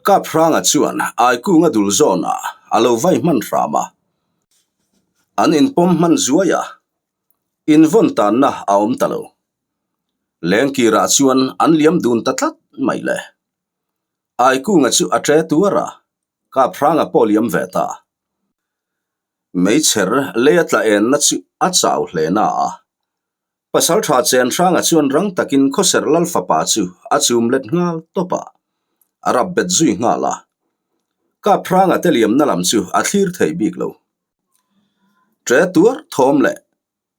Kaphranga chuan Aikunga dul zawnah a lo vai hman hram a, an inpawm hman zuai a, invawn tanna a awm ta lo. Lengkirah chuan an liam dun ta tlat mai le. Aikunga chu a ṭe tuar a, Kaphranga pawh liam ve ta. Meichher lei a tla enna chu a chau hle na a, Pasalṭha Chenhranga chuan rang takin Khawserh Lal fapa chu a chum let nghal tawp a, a rap bet zui nghal a. Kaphranga te liamna lam chu a thlir thei bik lo. Ṭe tuar thawm leh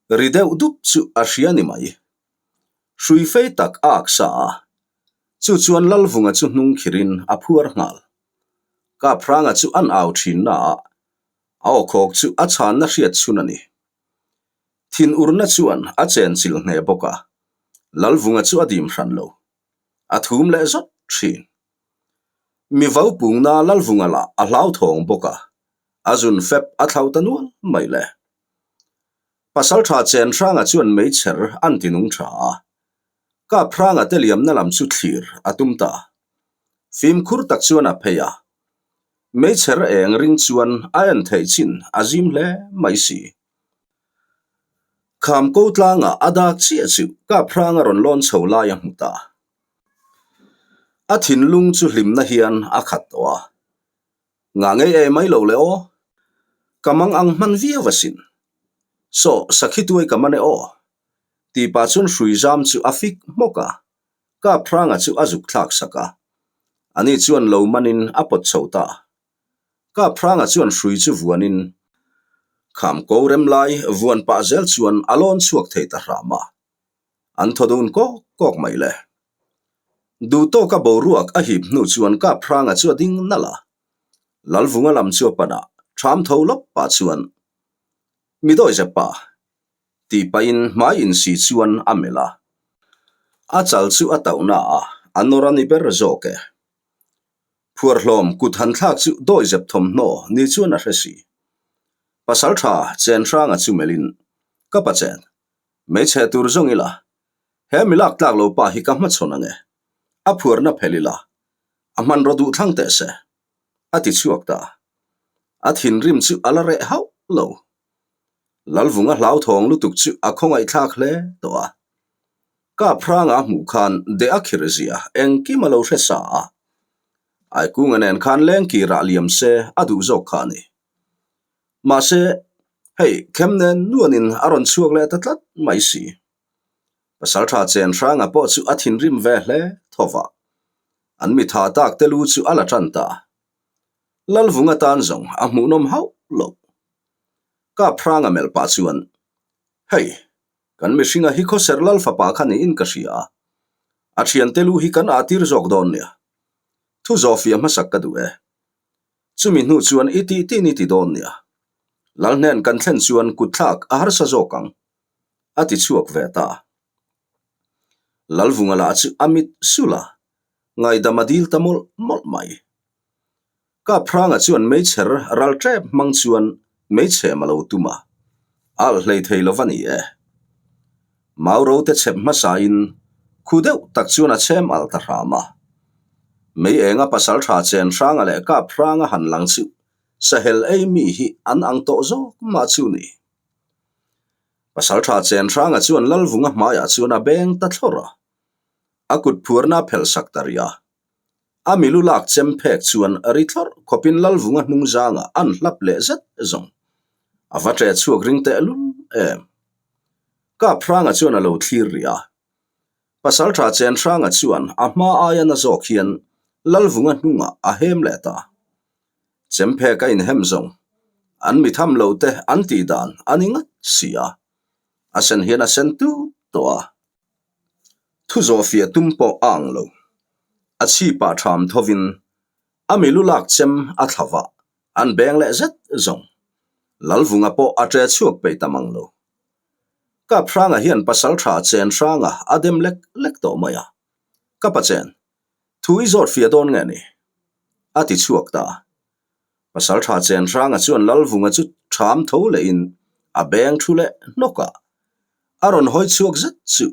ri deuh dup chu a hria ni mai. Hrui fei tak a ak sa a, chu chuan Lalvunga chu hnung khirin a phuar nghal. Kaphranga chu an au thin na a, a awkhawk chu a chhanna hriat chhun a ni. Thinurna chuan a chenchilh hneh bawk a, Lalvunga chu a dim hran lo. A thum leh zawt thin. Mi vo pungna Lalvunga lah a hlauthawng bawk a, a zun fep a thlau ta nual mai le. Pasaltha Chenhranga chuan meichher an ti nung tha a, Kaphranga te liamna lam chu thlir a tum ta. Fimkhur tak chuan a phei a, meichher eng ring chuan a en theih chin a zim hle mai si. Kham ko tlangah a dak chiah chu Kaphranga rawn lawn chho lai a hmu ta. A thinlung chu hlimna hian a khat tawh a. Ngah ngei e mai lo le aw. Ka mang ang hman viau asin. Saw sakhi tuai ka man e aw. Tih pah chuan hrui zam chu a fik hmawk a, Kaphranga chu a zuk thlak sak a. Ani chuan lo manin a pawt chho ta. Kaphranga chuan hrui chu vuanin kham ko rem lai vuan pah zel chuan a lawn chhuak thei ta hram a. An thaw dun kawk kawk mai le. Duhtawka boruak a hip hnu chuan Kaphranga chu a ding nalh a. Lalvunga lam chu a pan a, ṭham tho lawp pah chuan, Mi dawizep pa, tih pahin hmai insi chuan a melh a. A chal chu a tauhna a, a nawr a ni ber zawk e. Phuarhlawm kut han thlak chu dawizep thawmhnaw ni chuan a hre si. Pasalṭha Chenhranga chu melhin, Ka pa Chen, hmeichhe tur zawng ila, he mi lak tlak lo pa hi ka hmachhawn ang e. A phuarna phel ila, a hmanraw duh thlang teh se, a ti chhuak ta. A thinrim chu a la reh hauh lo. Lalvunga hlauthawng lutuk chu a khawngaihthlak hle tawh a. Kaphranga a hmuh khan deh a khirh zia engkim a lo hre sa a. Aikunga nen khan lengkirah liam se a duh zawk kha a ni. Mahse, hei khem nen nuanin a rawn chhuak leh ta tlat mai si. Pasaltha Chenhranga pawh chu a thinrim ve hle tho va. An mi tha tak te lu chu a la tan ta. Lalvunga tan zawng a hmuhnawm hauh loh. Kaphranga melh pah chuan, Hei, kan mihringa hi Khawser Lal fapa kha niin ka hria a. A thiante lu hi kan ah tir zawk dawn nia. Thu zawhfiah hmasak ka duh e. Chumi hnu chuan i tih tin i ti dawn nia. Lal hnen kan thlen chuan kutthlak a harsa zawk ang. A ti chhuak ve ta. Lalvunga lah chu a mit sulh a, ngaidam a dil ta mawlh mawlh mai. Kaphranga chuan meichher ral tep hmang chuan meichhem a lo tum a, a alh hlei thei lo va ni e. Mau ro te chhep hmasain khu deuh tak chuan a chhem alh ta hram a. Mei enga pasal tha chen hranga leh Kaphranga han lang chu sahel ei mi hi an ang tawh zawk mah chu ni. Pasal tha chen hranga chuan Lalvunga hmaiah chuan a beng ta thlawr a, a kut phuarna a phelh sak ta rih a. A milu lak chem phek chuan ri thlawrh khawpin Lalvunga hnung zangah an hlap leh zet zawng. A va ṭe chhuak ring teh lul em. Kaphranga chuan a lo thlir rih a. Pasalṭha Chenhranga chuan a hma aia na zawk hian Lalvunga hnungah a hem leh ta. Chem phek a inhem zawng. An mi tham lo te an tih dan a ni ngat si a. A sen hian a sen tut tawh a. Thu zawhfiah tum pawh a ang lo. A chhipah ṭham thovin a milu lak chem a thla vah, an beng leh zet zawng. Lalvunga pawh a ṭe chhuak peih ta mang lo. Kaphranga hian pasalṭha Chenhranga a dem lek lek tawh mai a. Ka pa Chen, thu i zawt fiah dawn nge ni? A ti chhuak ta. Pasalṭha Chenhranga chuan Lalvunga chu ṭham tho lehin a beng thu leh hnawk a. A rawn hawi chhuak zet chu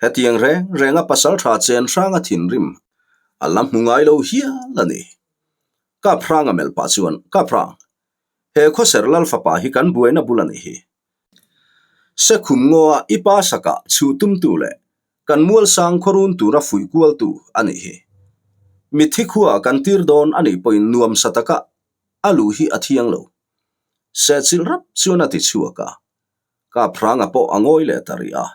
hetiang reng renga pasalṭha Chenhranga thinrim a la hmu ngai lo hial a ni. Kaphranga melh pah chuan, Kaphrang, he khawser lal fapa hi kan buaina bul a nih hi. Sekhum ngaw-a i pa sakah chhuh tumtu leh kan mualsang khuarun tura fuih kualtu a nih hi. Mitthi khuaah kan tir dawn a nih pawhin nuamsa taka a luh hi a thiang lo. Sehchilh rap chuan a ti chhuak a, Kaphranga pawh a ngawi leh ta rih a.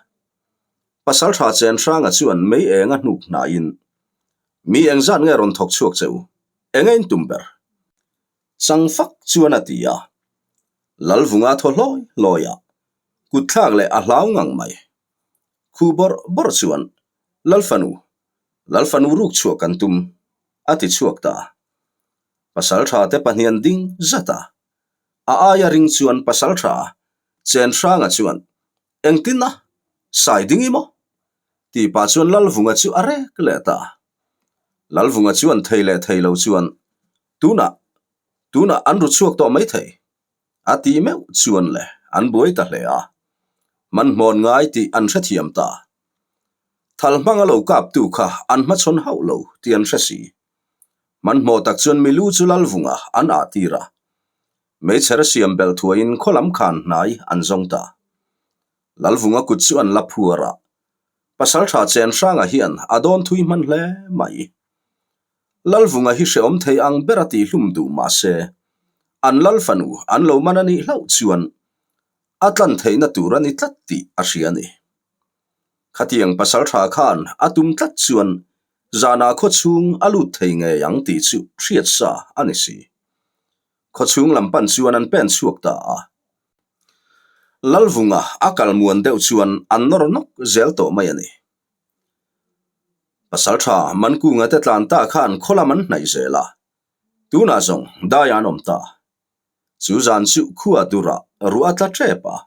Pasaltha Chenhranga chuan mei eng a hnuk hnaiin, Mi engzat nge rawn thawk chhuak che u? Enge in tum ber? Chang fak chuan a ti a. Lalvunga thaw hlawi hlawi a, kut thlak leh a hlau ngang mai. Khu bawrh bawrh chuan, Lalfanu, Lalfanu ruk chhuak kan tum, a ti chhuak ta. Pasaltha te pahnian ding zat a. A aia ring chuan Pasaltha Chenhranga chuan, Engtin a? Sai ding i maw? Tih pah chuan Lalvunga chu a rek leh ta. Lalvunga chuan thei leh thei lo chuan, Tunah, tunah an ru chhuak tawh mai thei. A tih meuh chuan le an buai ta hle a. Hmanhmawn ngai tih an hrethiam ta. Thal hmanga lo kaptu kha an hmachhawn hauh lo tih an hre si. Hmanhmawh tak chuan milu chu Lalvunga an ah tir a. Meichher siam belh thuaiin khaw lam khan hnai an zawng ta. Lalvunga kut chu an la phuar a, Pasaltha Chenhranga hian a dawn thui hman hle mai. Lalvunga hi hreawm thei ang ber a tihhlum duh mah se, an lal fanu an lo man a nih hlauh chuan a tlan theihna tur a ni tlat tih a hria a ni. Khatiang Pasaltha khan a tum tlat chuan zanah khaw chhung a lut thei ngei ang tih chu hriat sa a ni si. Khaw chhung lam pan chuan an pen chhuak ta a. Lalvunga a kal muan deuh chuan an nawr nawk zel tawh mai a ni. Pasaltha Mankunga te tlan ta khan khaw lam an hnaih zel a, tunah zawng dai an awm ta. Chu zan chu khua durah ruah a tla tep a,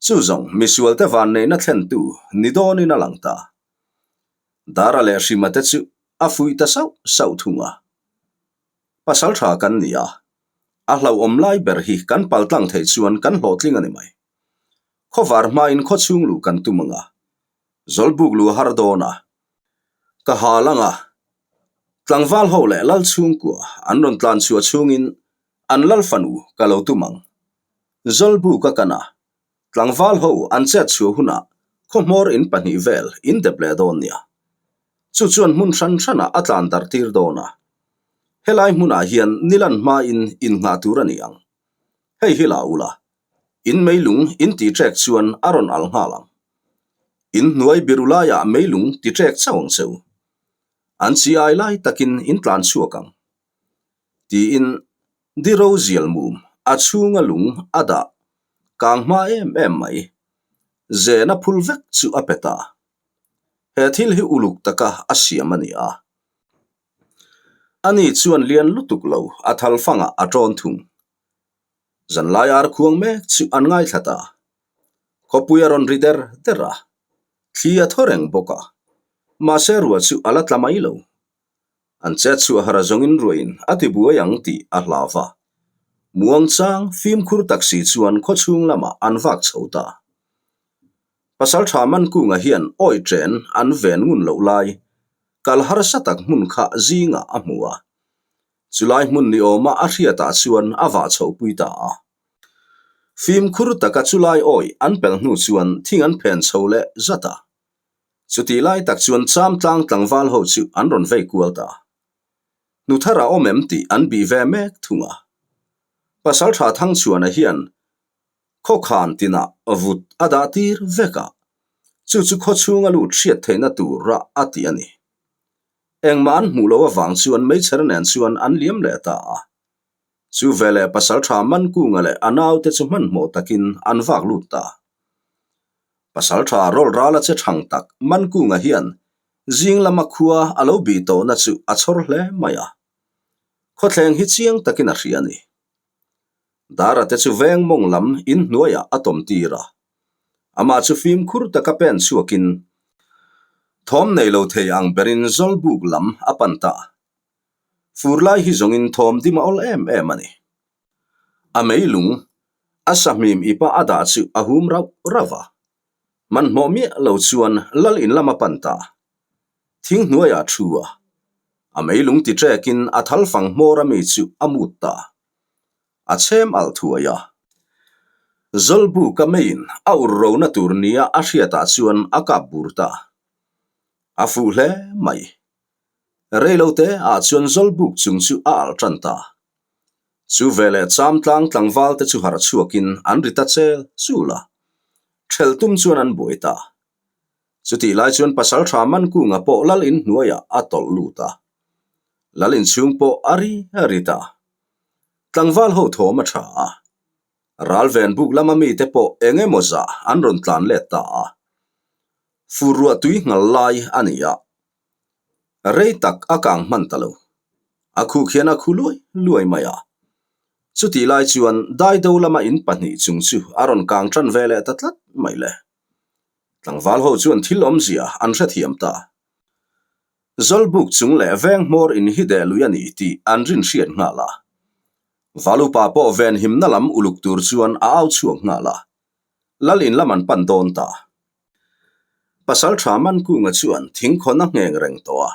chu zawng misualte vanneihna thlentu ni dawnin a lang ta. Dara leh Hrima te chu a fuih ta sauh sauh thung a. Pasal tha kan ni a, a hlauhawm lai ber hi kan paltlang theih chuan kan hlawhtling a ni mai. Khawvar hmain khawchhung luh kan tum ang a, Zawlbuk lu har dawn a, ka hal ang a, tlangval ho leh lal chhungkua an rawn tlan chhuah chhungin an lal fanu ka lo tum ang. Zawlbuk a kan a, Tlangval ho an chet chhuah hunah khawhmawr in pahnih vel in dep leh dawn nia. Chu chuan hmun hran hranah a tlan darh tir dawn a. Helai hmunah hian nilan hmain in nghah tur a ni ang. Hei hi la ula, in meilung in ti ṭek chuan a rawn al nghal ang. In hnuai biru laiah meilung ti ṭek chauh ang che u. An chi ai lai takin in tlan chhuak ang. Tiin Diro zial mum a chhunga lung a dah kang hma em em mai. Zena phul vek chu a pe ta. He thil hi uluk taka a siam a ni a. Ani chuan lian lutuk lo a thal fangah a tawn thung. Zanlai ar khuang mek chu an ngaithla ta. Khawpui a rawn ri der der a, thli a thaw reng bawk a, mahse ruah chu a la tla mai lo. An chet chhuah har a zawngin ruahin a ti buai ang tih a hlau va. Muangchang fimkhur tak si chuan khawchhung lamah an vak chho ta. Pasaltha Mankunga hian awi chen an ven ngun loh lai, kal harsa tak hmun kha zingah a hmu a. Chulai hmun ni awma a hriatah chuan a vah chhohpui ta a. Fimkhur taka chulai awi an pelh hnu chuan thing an phen chho leh zat a. Chutih lai tak chuan Chamtlang tlangval ho chu an rawn vei kual ta. Hnuthar a awm em tih an bih ve mek thung a. Pasaltha Thangchhuana hian khawkhan tinah vut a dah tir vek a, chu chu khawchhunga lut hriat theihna tur a a ti a ni. Engmah an hmuh loh avang chuan meichher nen chuan an liam leh ta a. Chu veleh Pasaltha Mankunga leh a naute chu hmanhmawh takin an vak lut ta. Pasaltha rawl ral a che thang tak Mankunga hian zing lama khua a lo bih tawhna chu a chhawr hle mai a. Khawthleng hi chiang takin a hria a ni. Dara te chu veng mawng lam in hnuaiah a tawm tir a. Amah chu fimkhur taka pen chhuakin thawm nei lo thei ang berin Zawlbuk lam a pan ta. Fur lai hi zawngin thawm dim a awl em em a ni. A meilung, a sahmim ipa a dah chu a hum rauh rauh a. Hmanhmawh miah lo chuan lal in lam a pan ta. Thing hnuaiah thu a. A meilung ti ṭekin a thal fang hmawr a mi chu a mut ta. A chhem alh thuai a. Zawlbuk a meiin a ur rona tur nia a hriatah chuan a kap bur ta. A fuh hle mai. Reilote ah chuan Zawlbuk chung chu a alh tan ta. Chu veleh Chamtlang tlangval te chu harh chhuakin an ri ta chel chul a. Ṭhelh tum chuan an buai ta. Chutih lai chuan Pasalṭha Mankunga pawh Lal in hnuaiah a tawlh lut a. Lal inchhung pawh a ri a ri ta. Tlangval ho thawm a ṭha a. Ralven buk lama mite pawh eng emaw zah an rawn tlan let ta a. Fur ruah tui nghal lai a ni a. Rei tak a kang hman ta lo. A khuk hian a khu luai luai mai a. Chutih lai chuan Daido lama in pahnih chung chu a rawn kang ṭan ve leh ta tlat mai le. Tlangval ho chuan thil awmzia an hrethiam ta. Zawlbuk chung leh veng hmawr in hi deh lui a ni tih an rin hriat nghal a. Valupa pawh venhimna lam uluk tur chuan a au chhuak nghal a. Lal in lam an pan dawn ta. Pasaltha Mankunga chuan thingkhawn a ngheng reng tawh a.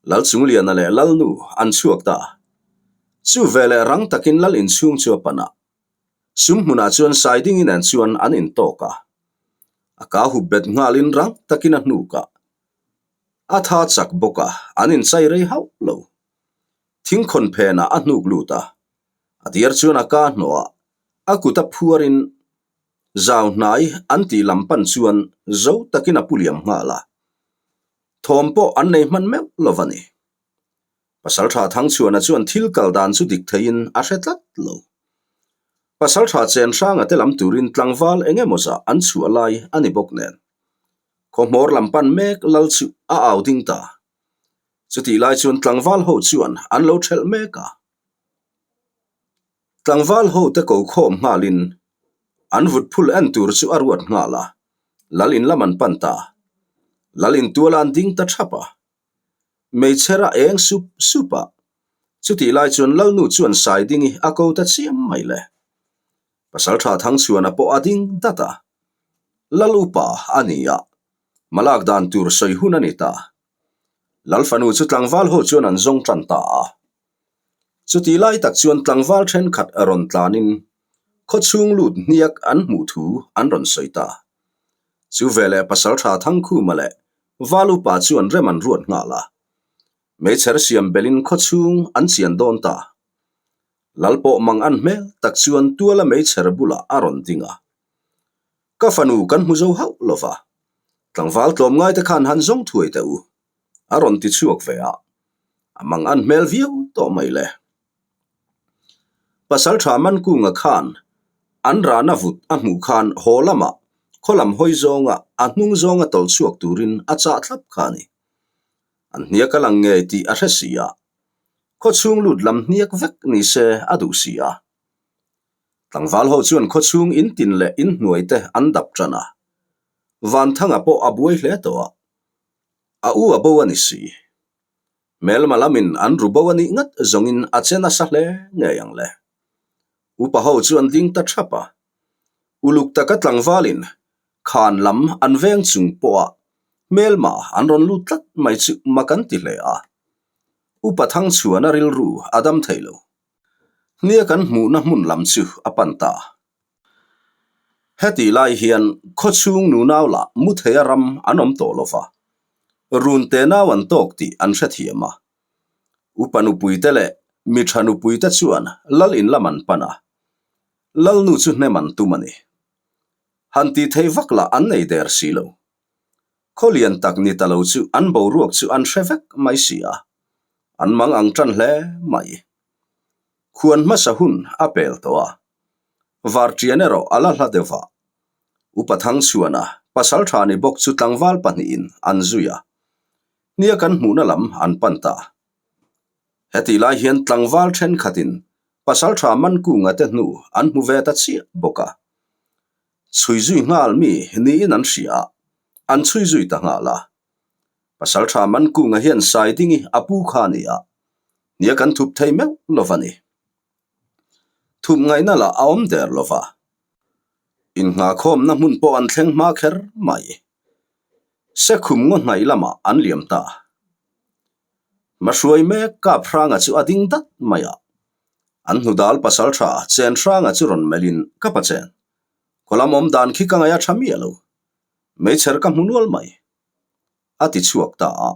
Lal Chungliana leh Lalnu an chhuak ta. Chu veleh rang takin Lal inchhung chu a pan a. Sum hmunah chuan Saidingi nen chuan an intawk a. A ka hup bet nghalin rang takin a hnuk a. A tha chak bawk a, an inchai rei hauh lo. Thingkhawn phenah a hnuk lut a. A diar chuan a ka hnawh a, a kut a phuarin zau hnai an tih lam pan chuan zo takin a pu liam nghal a. Thawm pawh an nei hman meuh lo va ni. Pasalṭha Thangchhuana chuan thil kal dan chu dik theiin a hre tlat lo. Pasalṭha Chenhranga te lam turin tlangval eng emaw zah an chhuah lai a ni bawk nen. Khawhmawr lam pan mek lal chu a au ding ta. Chutih lai chuan tlangval ho chuan an lo ṭhelh mek a. Tlangval ho te ko khawm nghalin an vut phul en tur chu a ruat nghal a, lal in lam an pan ta. Lal in tuala an ding ta ṭhap a. Hmeichher a eng sup sup a, chutih lai chuan Lalnu chuan Saidingi a ko ta chiam mai le. Pasalṭha Thangchhuana pawh a ding dat a, Lal upa a ni a, hmalak dan tur sawi hun a ni ta. Lal fanu chu tlangval ho chuan an zawng ṭan ta a. Chutih lai tak chuan tlangval ṭhenkhat rawn tlanin khawchhung lut hniak an hmuh thu an rawn sawi ta. Chu veleh Pasalṭha Thangkhuma leh Val upa chuan rem an ruat nghal a. Meichher siam belin khawchhung an chian dawn ta. Lal pawh mang an hmel tak chuan tuala meichher bulah a rawn ding a. Ka fanu kan hmu zo hauh lo va, tlangval tlawmngai te khan han zawng thuai teh u, a rawn ti chhuak ve a. A mang an hmel viau tawh mai le. Pasalṭha Mankunga khan an rana vut a hmuh khan haw lamah khaw lam hawi zawnga a hnung zawnga tawlh chhuak turin a chah thlap kha a ni. An hniak a lang ngei tih a hre si a, khaw chhung lut lam hniak vek ni se a duh si a. Tlangval ho chuan khaw chhung in tin leh in hnuai te an dap ṭan a, Vanthanga pawh a buai hle tawh a, a u a bo a ni si. Hmelma lamin an ru bo a nih ngat zawngin a che nasa hle ngei ang le. Upa ho chu an ding ta thap a. Uluk taka tlangvalin khan lam an veng chung pawha hmelma an rawn lut tlat mai chu mak an ti hle a. Upa Thangchhuana rilru a dam thei lo. Hnia kan hmuhna hmun lam chu a pan ta. Hetih lai hian khawchhung nunau lah mu theia ram an awm tawh lo va, run tenau an tawk tih an hrethiam a. Upa nupuite leh mi tha nupuite chuan lal in lam an pan a, lalnu chu hnem an tum a ni. Han tih theih vak lah an nei der si lo. Khaw lian tak ni ta lo chu an boruak chu an hre vek mai si a, an mang ang tan hle mai. Khuan hmasa hun a pel tawh a, Varṭian erawh a la hla deuh a. Upa Thangchhuana, pasal ṭha ni bawk chu tlangval pahnihin an zui a, nia kan hmuhna lam an pan ta. Hetih lai hian tlangval ṭhenkhatin pasal ṭha Mankunga te hnu an hmu ve ta chiah bawk a. Chhui zui nghal mi niin an hria a, an chhui zui ta nghal a. Pasal ṭha Mankunga hian Saidingi a pu kha a ni a, nia kan thup thei meuh lo va ni. Thup ngaihna lah a awm der lo va, innghahkhawmna hmun pawh an thleng hma kher mai. Sekhum ngaw hnaih lamah an liam ta. Hmahruai mek Kaphranga chu a ding dat mai a. An hnudal pasaltha Chenhranga chu rawn melhin ka pa chen. Khaw lam awm dan khi ka ngaih a tha miah lo. Meichher ka hmu nual mai. A ti chhuak ta a.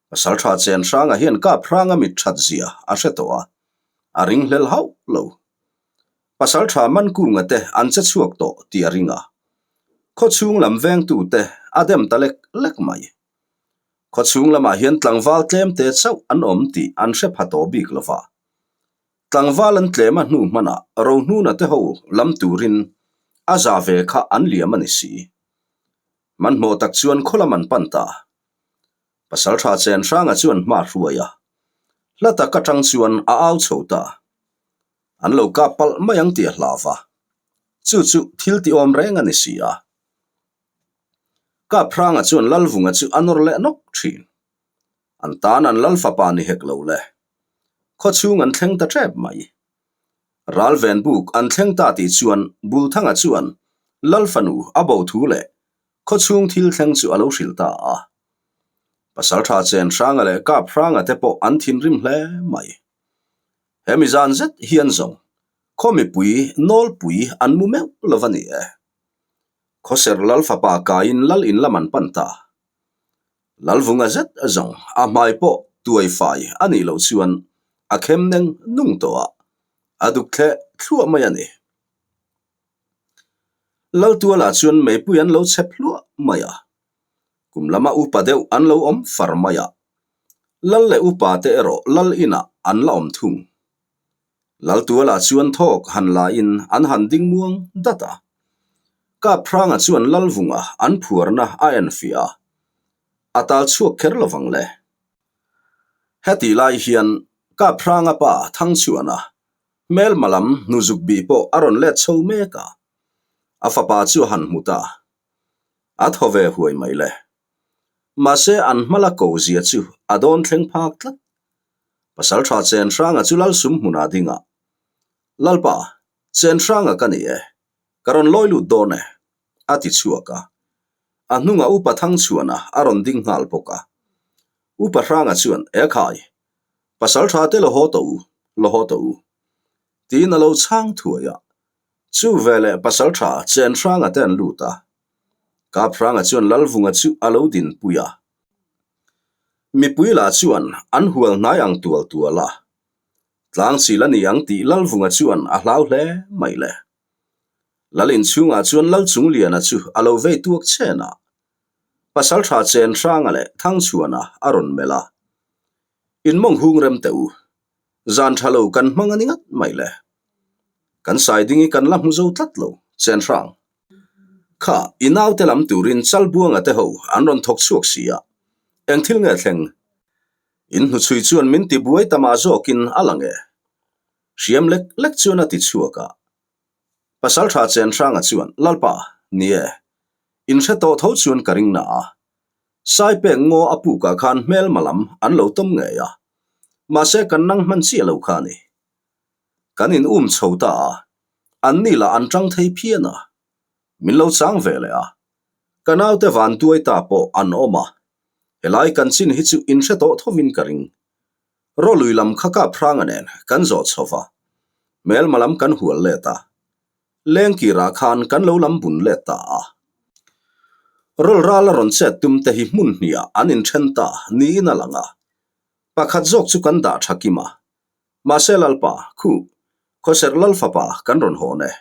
Pasaltha Chenhranga hian Kaphranga mit that zia a hre tawh a, a ringhlel hauh lo. Pasaltha Mankunga te an che chhuak tawh tih a ring a. Khaw chhung lam vengtute a dem ta lek lek mai. Khaw chhung lamah hian tlangval tlem te chauh an awm tih an hre pha tawh bik lo va. Tlangval an tlem a hnu hmanah Rohnuna te ho lam turin a za ve kha an liam a ni si. Hmanhmawh tak chuan khaw lam an pan ta. Pasaltha Chenhranga chuan hma hruai a. Hla tak atang chuan a au chho ta. An lo kap palh mai ang tih a hlau va. Chu chu thil ti awm reng a ni si a. Kaphranga chuan Lalvunga chu a nawr leh nawk thin. An tan an Lal fapa ni hek lo le. Khaw chhung an thleng ta tep mai. Ralven buk an thleng ta tih chuan Bulthanga chuan Lal fanu a bo thu leh khaw chhung thil thleng chu a lo hrilh ta a. Pasaltha Chenhranga leh Kaphranga te pawh an thinrim hle mai. Hemi zan zet hian zawng khaw mipui nawlpui an mu meuh lo va ni e. Khawser Lal fapa kaiin Lal in lam an pan ta. Lalvunga zet zawng a hmai pawh tuai fai a nih loh chuan a khem neng nung tawh a, a duk thleh thluah mai a ni. Laltualah chuan meipui an lo chep hluah mai a, kum lama upa deuh an lo awm far mai a, Lal leh upa te erawh Lal inah an la awm thung. Laltualah chuan thawk han la in an han ding muang dat a. Kaphranga chuan Lalvunga an phuarna a enfiah a, a tal chhuak kher lovang le. Hetih lai hian Kaphranga pa Thangchhuana hmelma lam hnuzuk bih pawh a rawn let chho mek a, a fapa chu a han hmu ta. A thaw ve huai mai le. Mahse an hmala ko zia chu a dawn thleng phak tlat. Pasaltha Chenhranga chu Lalsum hmunah ding a, Lalpa, Chenhranga ka ni e, ka rawn lawi lut dawn e, a ti chhuak a. A hnungah Upa Thangchhuana a rawn ding nghal bawk a. Upa Hranga chuan, E khai, Pasaltha te la haw tawh u, la haw tawh u, tiin a lo chhang thuai a. Chu veleh Pasaltha Chenhranga te an lut a. Kaphranga chuan Lalvunga chu a lo dinpui a. Mipui lah chuan an hual hnai ang tual tual a. Tlangchil a ni ang tih Lalvunga chuan a hlau hle mai le. Lal inchhungah chuan Lalchungliana chu a lo vei tuak chen a. Pasaltha Chenhranga leh Thangchhuana a rawn melh a. In mawng hung rem teh u. Zan tha lo kan hmang a ni ngat mai le. Kan sai ding i kan la hmu zo tlat lo, Chenhrang. Kha, i naute lam turin Chalbuanga te ho an rawn thawk chhuak si a, eng thil nge thleng? In hnuchhui chuan min ti buai ta mah zawkin a lang e. Hriam lek lek chuan a ti chhuak a. Pasaltha Chenhranga chuan, Lalpa, ni e, in hre tawh tho chuan ka ring na a. Saipek ngaw a pukah khan hmelma lam an lo tawm ngei a, mahse kan nang hman chiah lo kha a ni. Kan in um chho ta a, an ni lah an tang thei phian a, min lo chang ve leh a. Ka naute van tuai ta pawh an awm a, helai kan chin hi chu in hre tawh thovin ka ring. Rawlui lam kha kap hranga nen kan zawh chho va, hmelma lam kan hual let a, lengkirah khan kan lo lam bun let ta a. Rawlral a rawn chet tum te hi hmun hniah an inthen ta niin a lang a, pakhat zawk chu kan dah tha kim a, Mahse Lalpa, khu, Khawserh Lal fapa kan rawn hawn e.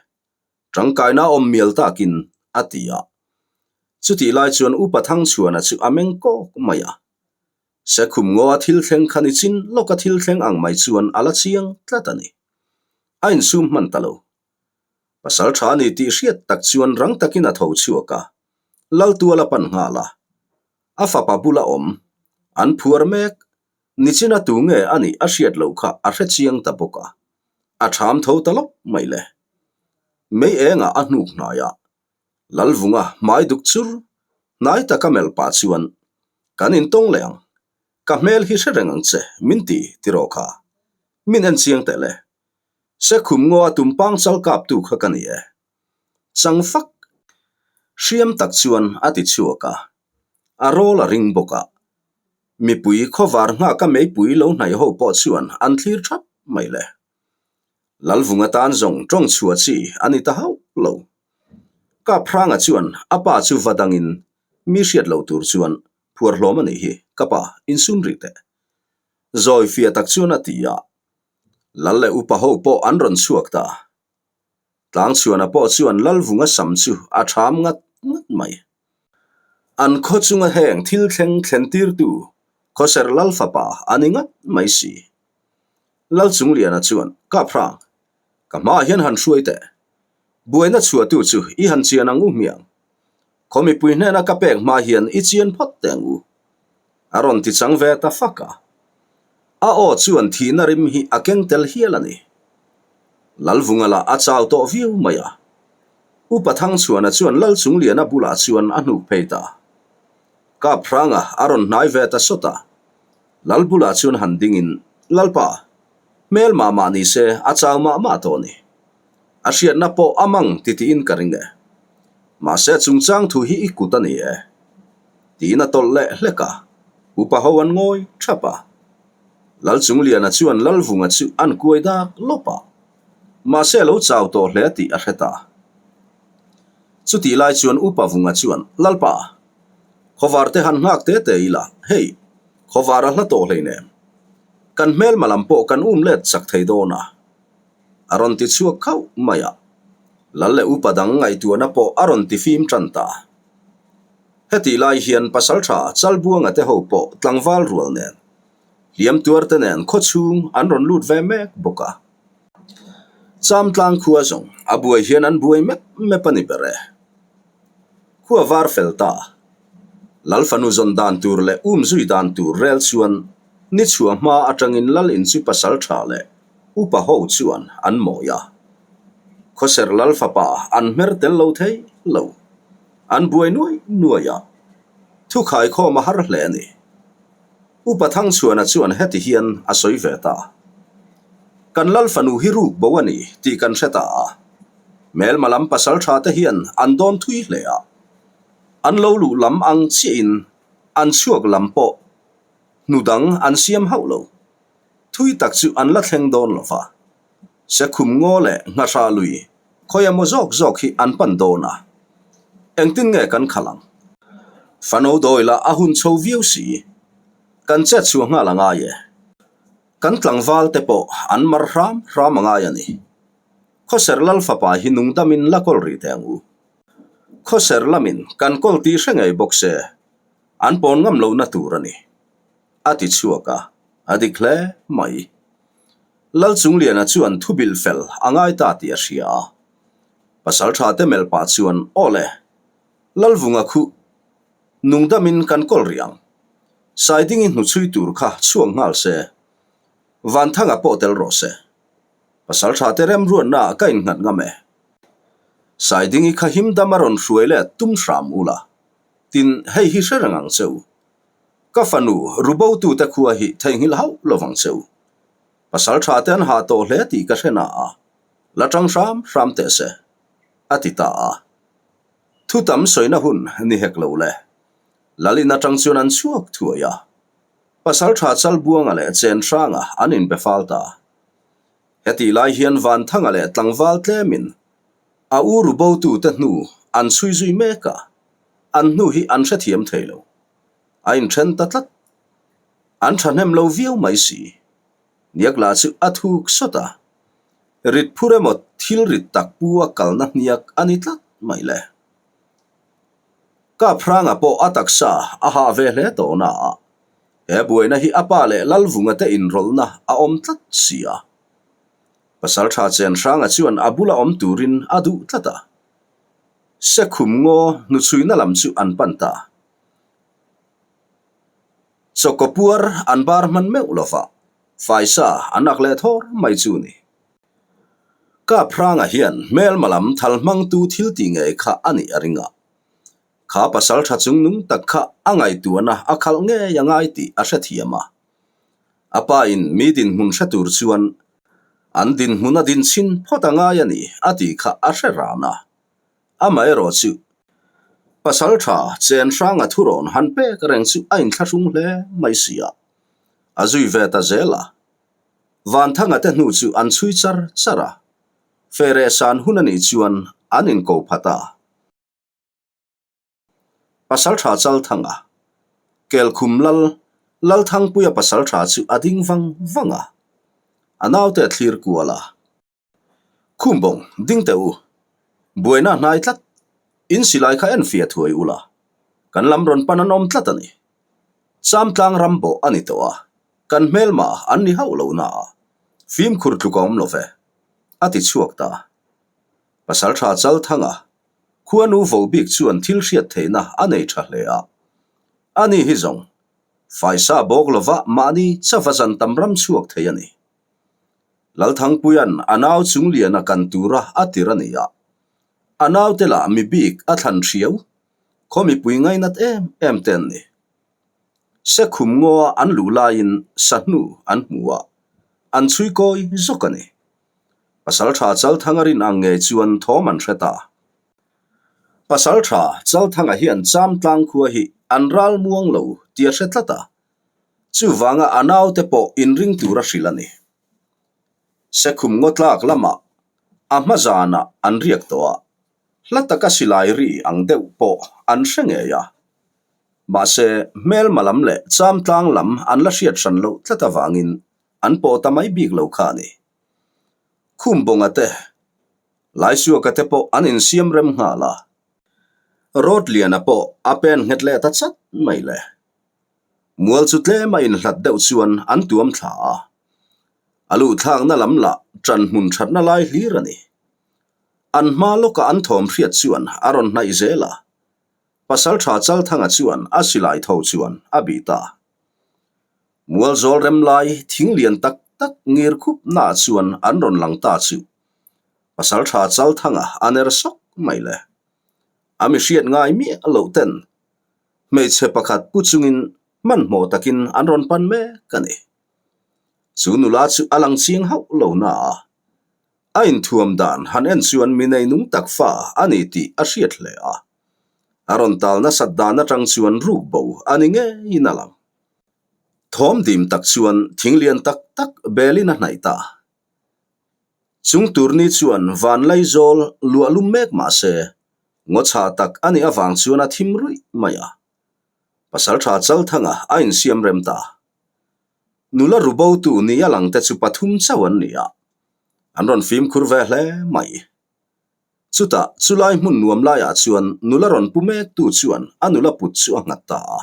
Tangkaina awm mial takin, a ti a. Chutih lai chuan Upa Thangchhuana chu a meng kawk mai a. Sekhum ngaw a thil thleng kha ni chin lawka thil thleng ang mai chuan a la chiang tlat a ni. A insum hman ta lo. Pasal tha a ni tih hriat tak chuan rang takin a tho chhuak a, Laltual a pan nghal a. A fapa bula awm, an phuar mek Nichina tu nge a nih a hriat loh kha a hre chiang ta bawk a, a ṭham tho ta lawk mai le. Mei engah a hnuk hnai a, Lalvunga hmai duk chur, hnai taka melh pah chuan, Kan intawng leh ang, ka hmel hi hre reng ang che, min ti tiraw kha. Min en chiang teh le. Sekhum ngaw a tumpang chal kaptu kha ka ni e. Chang fak hriam tak chuan a ti chhuak a, a rawl a ring bawk a. Mipui khawvar nghaka meipui lo hnaih ho pawh chuan an thlir thap mai le. Lalvunga tan zawng tawng chhuah chi a ni ta hauh lo. Kaphranga chuan a pa chu va dangin mi hriat loh tur chuan phuar hlawm a nih hi, ka pa, insum rih teh. Zawi fiah tak chuan a ti a. Lal leh upa ho pawh an rawn chhuak ta. Tlangchhuana pawh chuan Lalvunga sam chu a ṭham ngat ngat mai. An khaw chunga heng thil thleng thlentirtu Khawser Lal fapa a ni ngat mai si. Lalchungliana chuan, Kaphrang, ka hmaah hian han hruai teh. Buaina chhuahtu chu i han chian ang u hmiang. Khaw mipui hnena ka pek hma hian i chian phawt teh ang u. A rawn ti chang ve ta fak a. A aw chuan thihna rim hi a keng tel hial a ni. Lalvunga lah a chau tawh viau mai a. Upa Thangchhuana chuan Lalchungliana bulah chuan a hnuk phei ta. Kaphranga a rawn hnai ve ta sawt a. Lal bulah chuan han dingin, Lalpa, hmel mah mah ni se a chau mah mah tawh a ni. A hriatna pawh a mang ti tiin ka ring e. Mahse chungchang thu hi i kut a ni e. Tiin a tawlh leh hlek a, upa ho an ngawi thap a. Lalchungliana chuan Lalvunga chu an kuai dak lawp a. Mahse a lo chau tawh hle tih a hre ta. Chutih lai chuan upa Vunga chuan, Lalpa, khawvar te han nghak te te ila, hei, khawvar a hla tawh hleinem. Kan hmelma lam pawh kan um let chak thei dawn a. A rawn ti chhuak khauh mai a, Lal leh upa dang ngaihtuahna pawh a rawn ti fim tan ta. Hetih lai hian Pasaltha Chalbuanga te ho pawh tlangval rual nen, hliam tuar te nen khaw chhung an rawn lut ve mek bawk a. Chamtlang khua zawng a buai hian an buai mep mep a ni ber e. Khua var fel ta. Lal fanu zawn dan tur leh um zui dan tur rel chuan ni chhuah hma atangin Lal in chu Pasaltha leh Upa ho chuan an mawi a. Khawser lal fapa an hmer tel lo thei lo. An buai nuai nuai a. Thu khaikhawm a har hle a ni. Upa Thangchhuana chuan heti hian a sawi ve ta. Kan lal fanu hi ruk bo a ni tih kan hre ta a. Hmelma lam pasal tha te hian an dawn thui hle a. An lo luh lam ang chiahin an chhuak lam pawh hnu dang an siam hauh lo. Thui tak chu an la thleng dawn lo va. Sekhum ngaw leh Nghahrah lui khawi emaw zawk zawk hi an pan dawn a. Engtin nge kan khalh ang? Fano dawi lah a hun chho viau si. Kan chet chhuah nghal a ngai e. Kan tlangval te pawh an mar hram hram a ngai a ni. Khawser Lal fapa hi nungdamin la kawl rih teh ang u. Khawser lamin kan kawl tih hre ngei bawk se an pawn ngam lohna tur a ni. A ti chhuak a, a dik hle mai. Lalchungliana chuan thu bilh fel a ngai ta tih a hria a. Pasal tha te melh pah chuan, Aw le, Lalvunga khuh, nungdamin kan kawl rih ang. Saidingi hnuchhui tur kha chhuak nghal se, Vanthanga pawh tel rawh se. Pasal tha te remruatna ah ka innghat ngam e. Saidingi kha himdam a rawn hruai leh tum hram ula, tin hei hi hre reng ang che u. Ka fanu rubotute khua hi theihnghilh hauh lo vang che u. Pasal tha te an hah tawh hle tih ka hre na a, la tang hram hram teh se, a ti ta a. Thu tam sawina hun ni hek lo le. Lalin atang chuan an chhuak thuai a. Pasal tha Chalbuanga leh Chenhranga an inbe fal ta. Hetih lai hian Vanthanga leh tlangval tlemin a u rubotute hnu an chhui zui mek a, an hnu hi an hrethiam thei lo. A inthen ta tlat. An thahnem lo viau mai si. Niak lah chu a thuk sawt a. Rit phur emaw thil rit tak pu a kalna hniak a ni tlat mai le. Kaphranga pawh a taksa a hah ve hle tawh na a, he buaina hi a pa leh Lalvunga te inrawlhna a awm tlat si a. Pasaltha Chenhranga chuan a bula awm turin a duh tlat a. Sekhum ngaw hnuchhuina lam chu an pan ta. Chawkaw puar an bar hman meuh lo va, faisa an ak leh thawr mai chu ni. Kaphranga hian hmelma lam thal hmangtu thil tih ngei kha a nih a ring a. Kha pasal tha chungnung tak kha a ngaihtuahna a khalh ngei a ngai tih a hrethiam a. A pa in mi dinhmun hre tur chuan an dinhmun a dinchhin phawt a ngai a ni a tih kha a hre ran a. Amaherawh chu. Pasalṭha Chenhranga thurawn han pek reng chu a inthlahrung hle mai si a, a zui ve ta zel a. Vanthanga te hnu chu an chhui char char a, Fere san hun a nih chuan an inko phat a. Pasalṭha Chalthanga, Kelkhum Lal, Lalthangpuia pasalṭha chu a ding vang vang a, a naute a thlir kual a. Khumbawng, ding teh u. Buaina hnai tlat. In silai kha en fiah thuai ula. Kan lam rawn pan an awm tlat a ni. Chamtlang ram bawh a ni tawh a, kan hmelma an ni hauh lo na a, fimkhur tluk a awm lo ve, a ti chhuak ta. Pasalṭha Chalthanga, khuanu vo bik chuan thil hriat theihna a nei ṭha hle a. Ani hi zawng, faisa bawk lova mahni chava zan tam ram chhuak thei a ni. Lalthangpuia'n a nau chungliana kan tura a tir a ni a, a naute lah mi bik a thlan hriau, khaw mipui ngainat em em te an ni. Sekhum ngaw an luh laiin sahnu an hmu a, an chhui kawi zawk a ni. Pasalṭha Chalthanga rin ang ngei chuan thawm an hre ta. Pasalṭha Chalthanga hian Chamtlang khua hi an ral muang lo tih a hre tlat a, Chuvanga a naute pawh inring tur a hrilh a ni. Sekhum ngawtlak lamah a hma zanah an riak tawh a, hla taka silai ri ang deuh pawh an hre ngei a. Mahse, hmelma lam leh chamtlang lam an la hriat hran loh tlat avangin an pawh ta mai bik lo kha a ni. Khumbawnga te, Laisuaka te pawh an insiam rem nghal a, Rawtliana pawh a pen nghet leh ta chat mai le. Mual chu tlem a inhlat deuh chuan an tuam thla a, a luhthlakna lam lah ṭan hmun ṭhatna lai hlir a ni. An hma lawka an thawm hriat chuan a rawn hnaih zel a, Pasalṭha Chalthanga chuan a silai tho chuan a bih ta. Mual zawl rem lai thing lian tak tak ngir khup naah chuan an rawn lang ta chu Pasalṭha Chalthanga a ner sawk mai le. A mi hriat ngai miah loh ten Hmeichhe pakhat pu chungin hmanhmawh takin an rawn pan mek a ni. Chu nula chu a lang chiang hauh lo na a, a inthuam dan han en chuan mi neinung tak fa a ni tih a hriat hle a. A rawn tal nasat dan atang chuan ruk bo a ni ngeiin a lang. Thawm dim tak chuan thing lian tak tak belin a hnaih ta. Chung turni chuan Vanlaizawl luah lum mek mah se, ngaw chhah tak a nih avang chuan a thim ruih mai a. Pasalṭha Chalthanga a insiam rem ta. Nula ru botu ni a langte chu pathum chauh an ni a, an rawn fimkhur ve hle mai. Chutah chulai hmun nuam laiah chuan nula rawn pu mektu chuan a nula put chu a nghat ta a.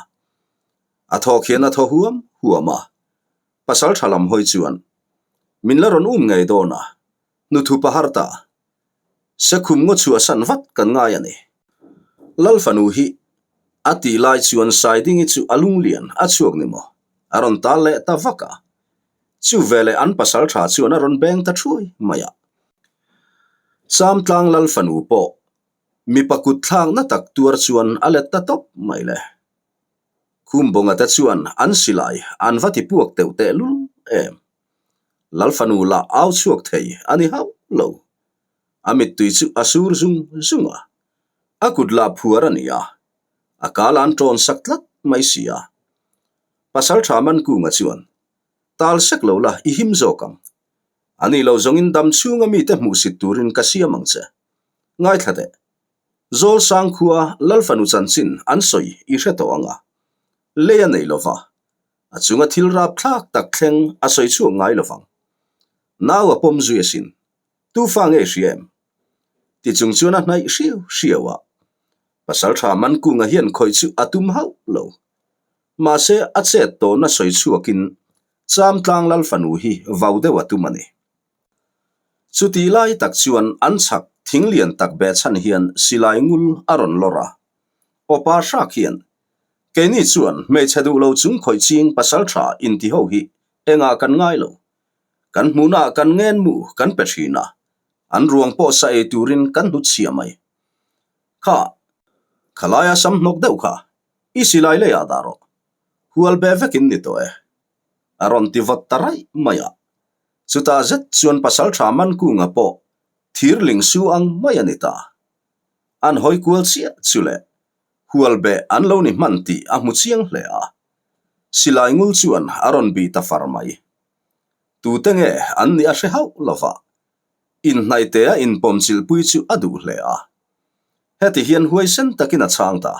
A thawk hian a thaw huam huam a, Pasal tha lam hawi chuan, Min la rawn um ngei dawn a, hnuthu pahar ta. Sekhum ngaw chhuahsan vat kan ngai a ni. Lal fanu hi a tih lai chuan Saidingi chu a lunglian a chhuak ni maw? A rawn tal leh ta vak a. Chu veleh an pasal tha chuan a rawn beng ta thuai mai a. Chamtlang Lal fanu pawh mipa kut thlakna tak tuar chuan a let ta tawp mai le. Khumbawnga te chuan an silai an va ti puak teuh teh lul em. Lal fanu lah au chhuak thei a ni hauh lo. A mittui chu a sur zung zung a, a kut lah phuar a ni a, a kal an tawn sak tlat mai si a. Pasaltha Mankunga chuan, Tal sek lo la i him zawk ang. A ni lo zawngin dam chhunga mite hmuhsit turin ka siam ang che. Ngaithla teh. Zawlsang khua Lalfanu chanchin an sawi i hre tawh ang a, lei a nei lova, a chunga thil rap thlak tak thleng a sawi chhuak ngai lovang. Nau a pawm zui asin, tu fa nge i hria em? Ti chung chuan a hnaih hriau hriau a, Pasaltha Mankunga hian khawih chu a tum hauh lo. Mahse a chet tawhna sawi chhuakin Chamtlang Lalfanu hi vau deuh a tum a ni. Chutih lai tak chuan an chhak thing lian tak behchhan hian silai ngul a rawn lawr a. Awpa hrak hian, Keini chuan hmeichhe duh lo chung khawih ching pasal tha inti ho hi engah kan ngai lo. Kan hmuhnaah kan ngen mu kan pe thin a, an ruang pawh sa ei turin kan hnut chhia mai. Kha, khalaia sam hnawk deuh kha, i silai leiah dah rawh. Hual be vekin ni tawh e. A rawn ti vawt ta raih mai a. Chutah zet chuan Pasalṭha Mankunga pawh thir ling su ang mai a ni ta. An hawi kual chiah chu le. Hualbeh an lo ni hman tih a hmu chiang hle a. Silai ngul chuan a rawn bih ta far mai. Tute nge an nih a hre hauh lo va, inhnaihtea inpawmchilhpui chu a duh hle a. Heti hian huaisen takin a chhang ta.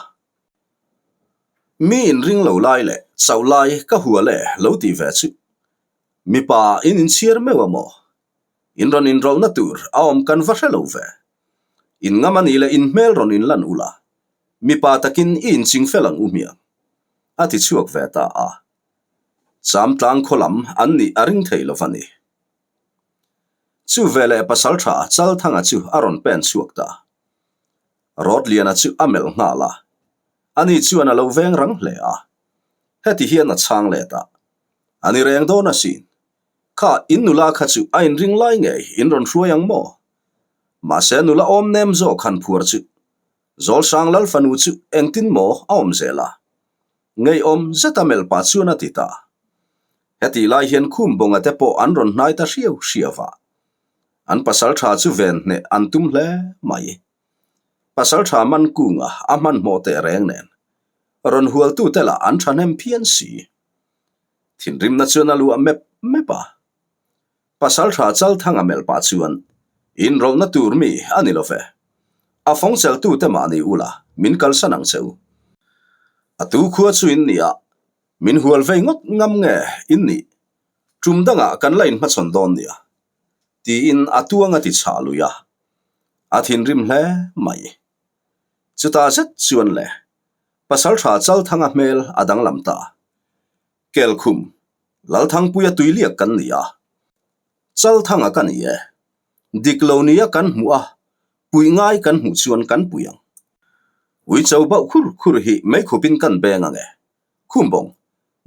Mi inring lo lai leh chauh lai ka hual e lo tih ve chu. Mipa in inchhiar meuh a maw? In rawn inrawlhna tur a awm kan va hre lo ve. In ngam a nih leh in hmel rawn inlan ula, mipa takin i inching fel ang u hmiang. A ti chhuak ve ta a. Cham tlang khaw lam an nih a ring thei lo va ni. Chu veleh pasaltha Chalthanga chu a rawn pen chhuak ta. Rawtliana chu a melh nghal a, ani chuan a lo veng rang hle a. Heti hian a chhang let a, A ni reng dawn asin. Kha in nula kha chu a inring lai ngei in rawn hruai ang maw? Mahse nula awm nem zawk han phuar chu Zawlsang Lalfanu chu engtin maw a awm zel a? Ngeiawm zeta melh pah chuan a ti ta. Hetih lai hian khum bawnga te pawh an rawn hnai ta hriau hriau a. An pasal tha chu ven hneh an tum hle mai. Pasal tha man kunga a hmanhmawh teh reng nen. Rawn hualtute lah an thahnem phian si. Thinrimna chuan a luah mep mep a. Pasal tha Chalthanga melh pah chuan, Inrawlhna tur mi a ni lo ve. A fawng cheltute mahni ula min kalsan ang che u. A tu khua chu in nia, min hual vei ngawt ngam nge in nih? Tum dangah kan la inhmachhawn dawn nia. Tiin a tuang a ti chhah lui a. A thinrim hle mai. Chutah zet chuan le, Pasal tha Chalthanga hmel a danglam ta. Kelkhum, Lalthangpuia tuiliak kan ni a, Chalthanga ka ni e. Dik lo nia kan hmuh a, puih ngai kan hmuh chuan kan pui ang. Uicho bauh khur khur hi meikhupin kan beng ang e. Khumbawng,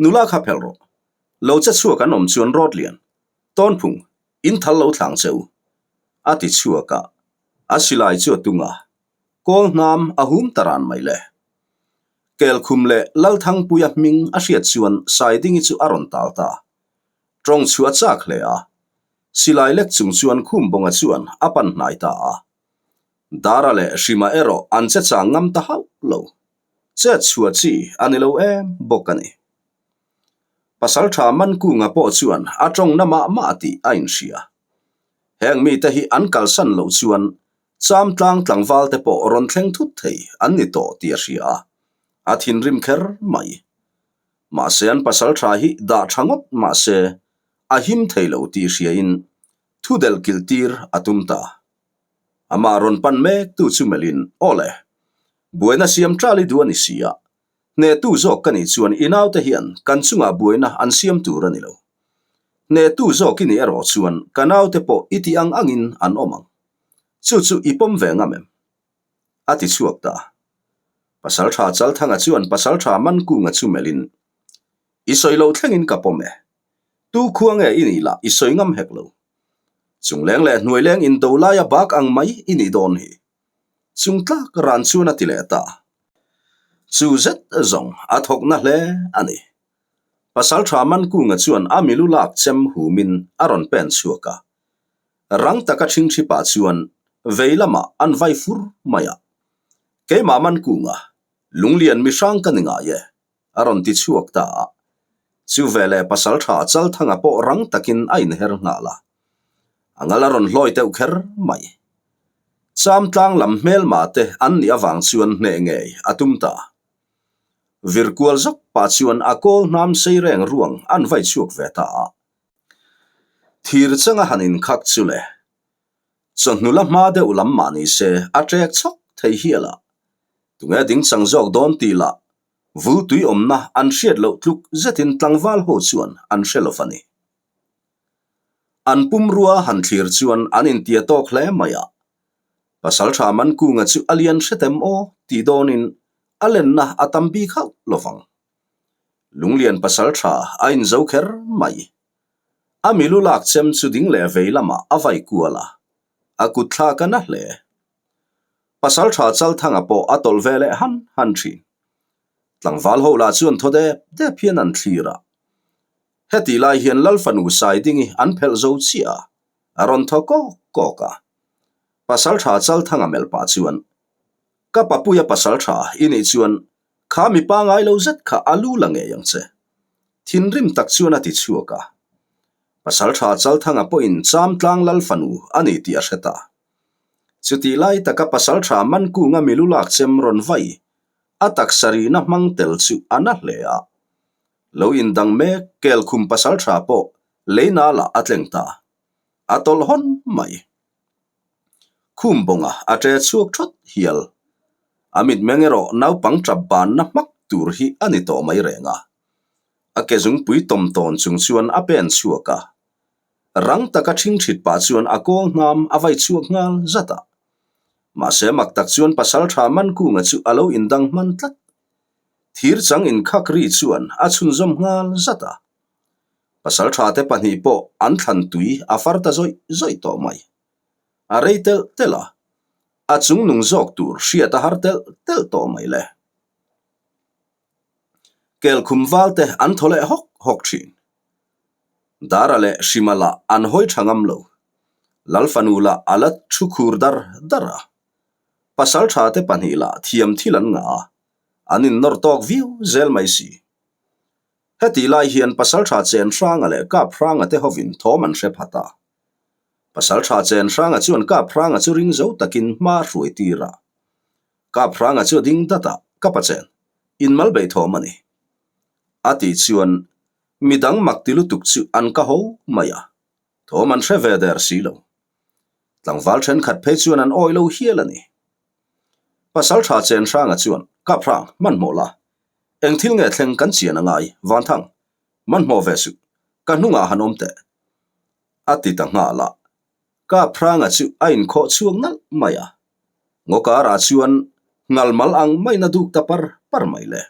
nula kha phelh rawh. Lo che chhuak an awm chuan rawt lian, tawnphung, in thal lo thlang che u. A ti chhuak a, a silai chu a tung a, kawl hnam a hum ta ran mai le. Kelkhum leh Lalthangpuia hming a hriat chuan Saidingi chu a rawn tal ta. Tawng chu a chak hle a, silai lek chung chuan Khumbawnga chuan a pan hnai ta a. Dara leh Hrima erawh an che chang ngam ta hauh lo. Chet chhuah chi a ni lo em bawk a ni. Pasaltha Mankunga pawh chuan a tawng na mah mah tih a inhria. Heng mite hi an kalsan loh chuan Chamtlang tlangval te pawh rawn thleng thut thei an ni tawh tih a hria a, a thinrim kher mai. Mahse an pasal tha hi dah tha ngawt mahse a him thei lo tih hriain thu delh kilh tir a tum ta. Amah rawn pan mek tu chu melhin, Aw le, buaina siam ṭal i duh a ni si a, Hnehtu zawk ka nih chuan i naute hian kan chungah buaina an siam tur a ni lo. Hnehtu zawk i nih erawh chuan ka naute pawh i tih ang angin an awm ang. Chu chu i pawm ve ngam em? A ti chhuak ta. Pasalṭha Chalthanga chuan Pasalṭha Mankunga chu melhin, I sawi lo thlengin ka pawm e. Tu khua nge i nih lah i sawi ngam hek lo. Chungleng leh hnuaileng indo laia bak ang mai i nih dawn hi. Chung tlak ran chuan a ti leh ta. Chu zet zawng a thawk na hle a ni. Pasalṭha Mankunga chuan a milu lak chem humin a rawn pen chhuak a. Rang taka ṭhingṭhi pah chuan vei lamah an vai fur mai a. Keimah Mankunga, lunglian mihrang ka ni ngai e. A rawn ti chhuak ta a. Chu veleh pasalṭha Chalthanga pawh rang takin a inher nghal a. A ngal a rawn hlawi deuh kher mai. Chamtlang lam hmelma te an nih avang chuan hneh ngei a tum ta. Virkual zawk pah chuan a kawl hnam sei reng ruang an vai chhuak ve ta a. Thir changa han inkhak chu le. Chawhnu la hma deuh lam mah ni se a ṭek chhawk thei hial a. Tunge ding chang zawk dawn tih lah vul tui awmna an hriat loh tluk zetin tlangval ho chuan an hre lo va ni. An pumrua han thlir chuan an intia tawk hle mai a. Pasalṭha Mankunga chu a lian hretem aw tih dawnin a lenna a tam bik hauh lo vang. Lunglian pasalṭha a inzo kher mai. A milu lak chem chu ding leh vei lamah a vai kual a, a kut thlak a na hle. Pasalṭha Chalthanga pawh a tawlh ve leh han han ṭhin. Tlangval ho lah chuan thaw dep dep hian an thlir a. Hetih lai hian Lalfanu Saidingi an phelh zo chiah a, a rawn thaw kawk kawk a. Pasalṭha Chalthanga melh pah chuan. Ka papuia pasal tha i nih chuan kha mi pangai lo zet kha a lu la ngei ang che. Thinrim tak chuan a ti chhuak a. Pasal tha Chalthanga pawhin Chamtlang lal fanu a ni tih a hre ta. Chutih lai taka pasal tha Mankunga milu lak chem rawn vai a taksa rihna hmang tel chu a na hle a. Lo indang mek Kelkhum pasal tha pawh leina lah a tleng ta. A tawlh hawn mai. Khum bawnga a ṭe chhuak ṭhawt hial. A mitmeng erawh naupang ṭap banna hmak tur hi a ni tawh mai reng a. A ke zungpui tawm tawn chung chuan a pen chhuak a. Rang taka ṭhingṭhit pah chuan a kawl hnam a vai chhuak nghal zat a. Mahse mak tak chuan pasalṭha Mankunga chu a lo indang hman tlat. Thir chang inkhak ri chuan a chhunzawm nghal zat a. Pasalṭha te pahnih pawh an thlan tui a far ta zawih zawih tawh mai. A rei telh telh a, a chung nung zawk tur hriat a har telh telh tawh mai le. Kelkhum val te an thaw leh hawk hawk thin. Dara leh Hrima lah an hawi tha ngam lo. Lalfanu lah a la thu khur dar dar a. Pasalṭha te pahnih lah thiam thil an ngah a, an innawr tawk viau zel mai si. Hetih lai hian Pasalṭha Chenhranga leh Kaphranga te hovin thawm an hre phat a. Pasalṭha Chenhranga chuan Kaphranga chu ring zo takin hma hruai tir a. Kaphranga chu a ding dat a, Ka pa Chen, inmal beih thawm a ni. A tih chuan midang mak ti lutuk chu an ka ho mai a, thawm an hre ve der si lo. Tlangval thenkhat phei chuan an awi lo hial a ni. Pasalṭha Chenhranga chuan, Kaphrang, hmanhmawh la, Eng thil nge thleng kan chian a ngai, Vanthang, hmanhmawh ve suh, ka hnungah han awm teh. A ti ta nghal a. Kaphranga chu a inkhawh chhuak nalh mai a. Ngaw karah chuan ngal mal ang maina duk ta par par mai le.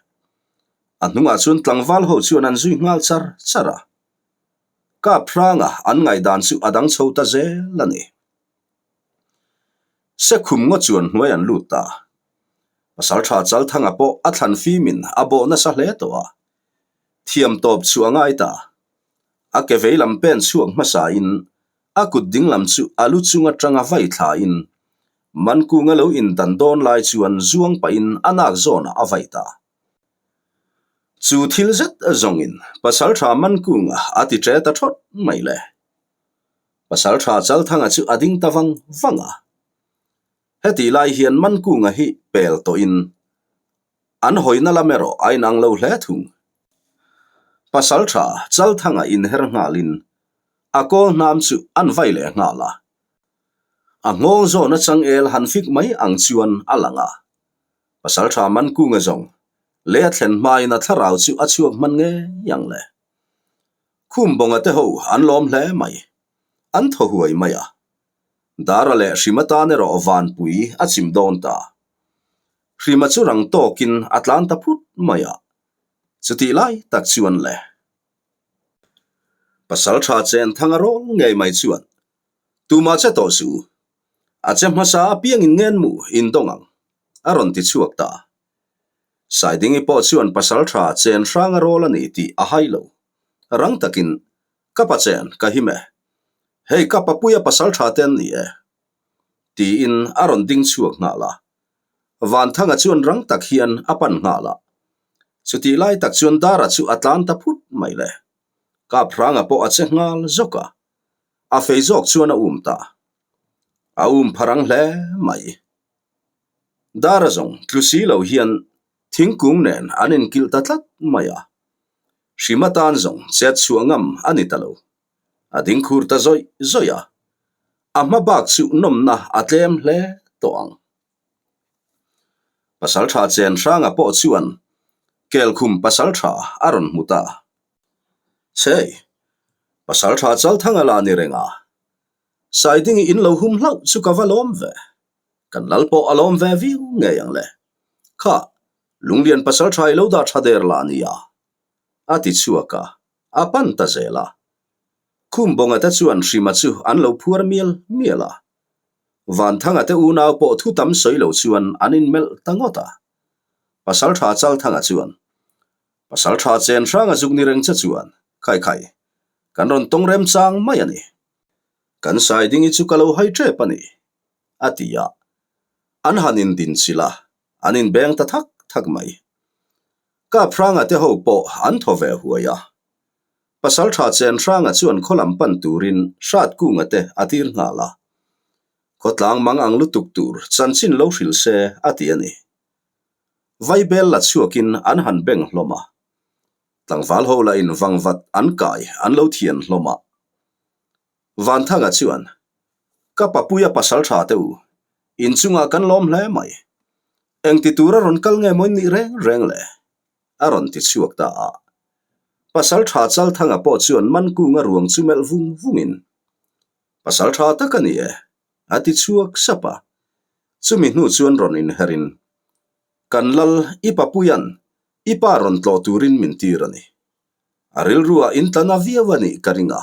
A hnungah chuan tlangval ho chuan an zui nghal char char a. Kaphranga an ngaihdan chu a dang chho ta zel a ni. Sekhum ngaw chuan hnuai an lut ta. Pasalṭha Chalthanga pawh a thlan fimin a bawh nasa hle tawh a, thiam tawp chu a ngai ta. A ke vei lam pen chhuak hmasain a kut ding lam chu a lu chung aṭanga vai thlain Mankunga lo indan dawn lai chuan zuang pahin a nak zawnah a vai ta. Chu thil zet zawngin Pasalṭha Mankunga a ti ṭe ta ṭhawt mai le. Pasalṭha Chalthanga chu a ding ta vang vang a. Hetih lai hian Mankunga hi pel tawhin an hawina lam erawh a inang lo hle thung. Pasalṭha Chalthanga inher nghalin a kawl hnam chu an vai leh nghal a. A nghawng zawn atang el han fik mai ang chuan a lang a. Pasalṭha Mankunga zawng lei a thlen hmain a thlarau chu a chhuak hman ngei ang le. Khumbawnga te ho an lawm hle mai. An thaw huai mai a. Dara leh Hrima tan erawh vanpui a chim dawn ta. Hrima chu rang tawkin a tlan ta phut mai a, chutih lai tak chuan le. Pasalṭha Chenthanga rawl ngei mai chuan, Tumah che tawh suh u, a che hmasa apiangin ngen mu indawng ang, a rawn ti chhuak ta. Saidingi pawh chuan Pasalṭha Chenhranga rawl a ni tih a hai lo. Rang takin Ka pa chen, ka him e. Hei ka papuia pasal tha te an ni e. Tiin a rawn ding chhuak nghal a. Vanthanga chuan rang tak hian a pan nghal a. Chutih lai tak chuan Dara chu a tlan ta phut mai le. Kaphranga pawh a che nghal zawk a. A fei zawk chuan a um ta. A um pharang hle mai. Dara zawng tlu si lo hian thingkung nen an inkilh ta tlat mai a. Hrima tan zawng chet chhuah ngam a ni ta lo. A ding khur ta zawih zawih a, a hma bak chu nawmna a tlem hle tawh ang. Pasalṭha Chenhranga pawh chuan Kelkhum pasalṭha a rawn hmu ta. Chei, pasalṭha Chalthanga la ni reng a, Saidingi in lo hum hlauh chu ka va lawm ve. Kan lal pawh a lawm ve viau ngei ang le. Kha, Lunglian pasalṭha i lo dah ṭha der lah a nia, a ti chhuak a, a pan ta zel a. Khumbawnga te chuan Hrima chu an lo phuar mial mial a. Vanthanga te unau pawh thu tam sawi lo chuan an inmelh ta ngawt a. Pasalṭha Chalthanga chuan, Pasalṭha Chenhranga zuk ni reng che chuan, Khai khai, kan rawn tawng remchang mai a ni. Kan Saidingi chu ka lo hai ṭep a ni, a ti a. An han indinchilh a. An inbeng ta thak thak mai. Kaphranga te ho pawh an thaw ve huai a. Pasaltha Chenhranga chuan khaw lam pan turin Hratkunga te a tir nghal a. Khawtlang mang ang lutuk tur chanchin lo hrilh se a ti a ni. Vaibel la chhuakin an han beng hlawm a. Tlangval ho lahin vangvat an kai an lo thian hlawm a. Vanthanga chuan, Ka papuia pasaltha te u, inchungah kan lawm hle mai. Engti tura rawn kal nge maw in nih reng reng le? a rawn ti chhuak ta a. Pasaltha Chalthanga pawh chuan Mankunga ruang chu melh vung vungin, Pasaltha tak a ni e, a ti chhuak sap a. Chumi hnu chuan rawn inherin, Kan lal i papuia'n i pa rawn tlawh turin min tir a ni. A rilruah in tla na viau a nih ka ring a.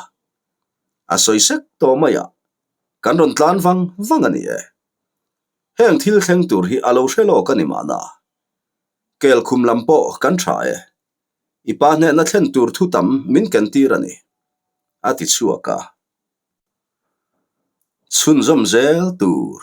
A sawi sek tawh mai a, kan rawn tlan vang vang a ni e. Heng thil thleng tur hi a lo hre lawk a ni mahna. Kel khum lam pawh kan tha e. I pa hnehna thlen tur thu tam min ken tir a ni, a ti chhuak a. Chhunzawm zel tur.